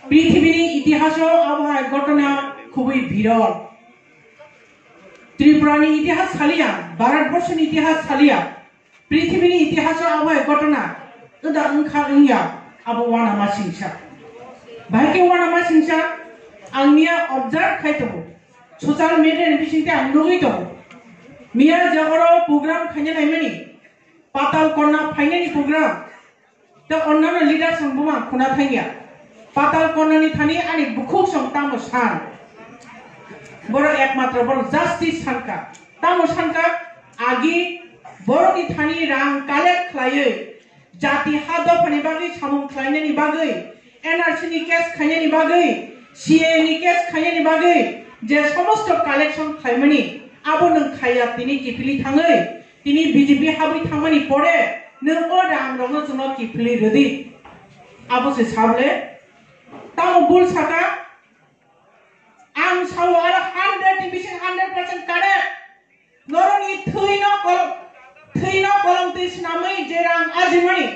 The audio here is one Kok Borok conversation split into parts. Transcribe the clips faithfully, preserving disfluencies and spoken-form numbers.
Prithibini itihaso abo hai ghotona khubui birol. Tripurani itihas saliya, Bharatborshoni itihas saliya, prithibini itihaso abo hai ghotona wngda wngkha wngya, abo uanama singsa. Bahai khe uanama singsa, ang miya observe khai tongo. Social media ni bisingtwi ang nugwi tongo. Miya jagoro program khaina naimani, Patal Konna phainani program. Tei onnano leaders rok buma khuna thangya. Patal Konnani thani ani bukhuk song tamo san. Borok ekmatro borok justice sanka. Tamo sanka agi borokni thani rang collect khlaiwi jati ha dophani bagwi samung khlainani bagwi, N R C ni case khainani bagwi, C A A ni case khainani bagwi je somosto collection khlaimani abo nwng khaiya tini kiphilwi thangwi. Tini B J P habwi thangmani pore nwng o rang rokno chwngno kiphilwi rwdi. Abo se sable. Tamo bul saka. Ang sao aro hundred ni bising hundred percent correct. Norokni thwino kolom, thwino kolom twi swnamwi je rang ajimani.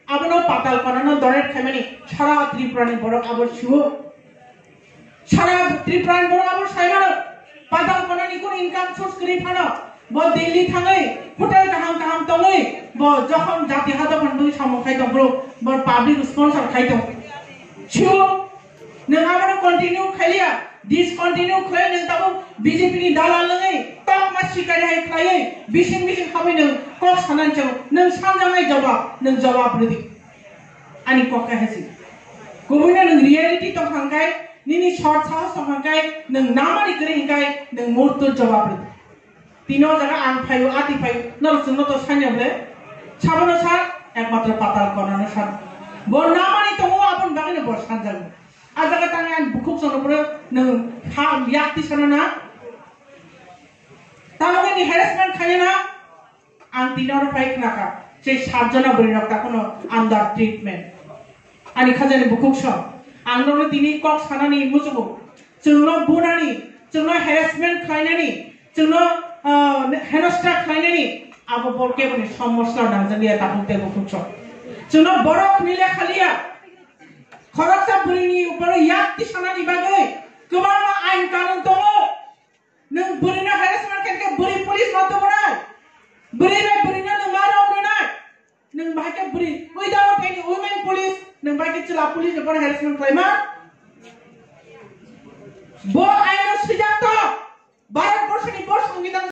Abono Patal Konnano donate khaimani sara Tripurani borok abo sio. Sara Tripurani borok abo saimano. Patal Konnani kun income source kwrwi phano. Bo Delhi thangwi hotel kaham kaham tongwi bo jokhon jati ha dophani bagwi samung khai tong bro. Bo public sponsor khai tong. Sio. Nwng abono continue khailiya, discontinue khlai nwng tabuk B J P ni dalal wngwi tokma sikari hai khlaiwi bising bising habwi nwng kok sanani chwng nwng sanjaknai jawab nwng jawab rwdi. Ani kok khe hasi. Kubuino nwng reality tong hangkai, nini short sahos tong hangkai, nwng namani kwrwi hingkai nwng murto jawab rwdi. Tini o jaga ang phaio, ati phaio, norok chwngno to sanya ble. Sabono sa, ekmatro Patal Konnano sa. Bo namani tongo, aboni bagwino bo sanjago. A jaga tangwi ang bukhuk chwngno pore nwng ha yakti sana na. Tamo ni harassment khaya na. Ang tini oro phai khnakha. Sei satjona bwrwi rok takhwno under treatment. Ani khajani bukhuk song. Ang nono tini kok sanani muchungo. Chwngno bunani, chwngno harassment khlainani, chwngno, ah, henostra khlainani, abo bo keboni somosla nangjak ya tabuk tei bukhuk song. Chwngno borok hwnwi lekha liya. Khoroksa bwrwini uporo yakti sanani bagwi kwbangma ain kanun tongo. Nwng bwrwino harassment khe khe bwrwi police ma tubunai? Bwrwi bai bwrwino nwng ma rw nwnai? Nwng bahai khe bwrwi without any women police, nwng bahai khe chwla police ni bono harassment khlaima? Bo aino swijak to. Bharat borso ni bo songbidan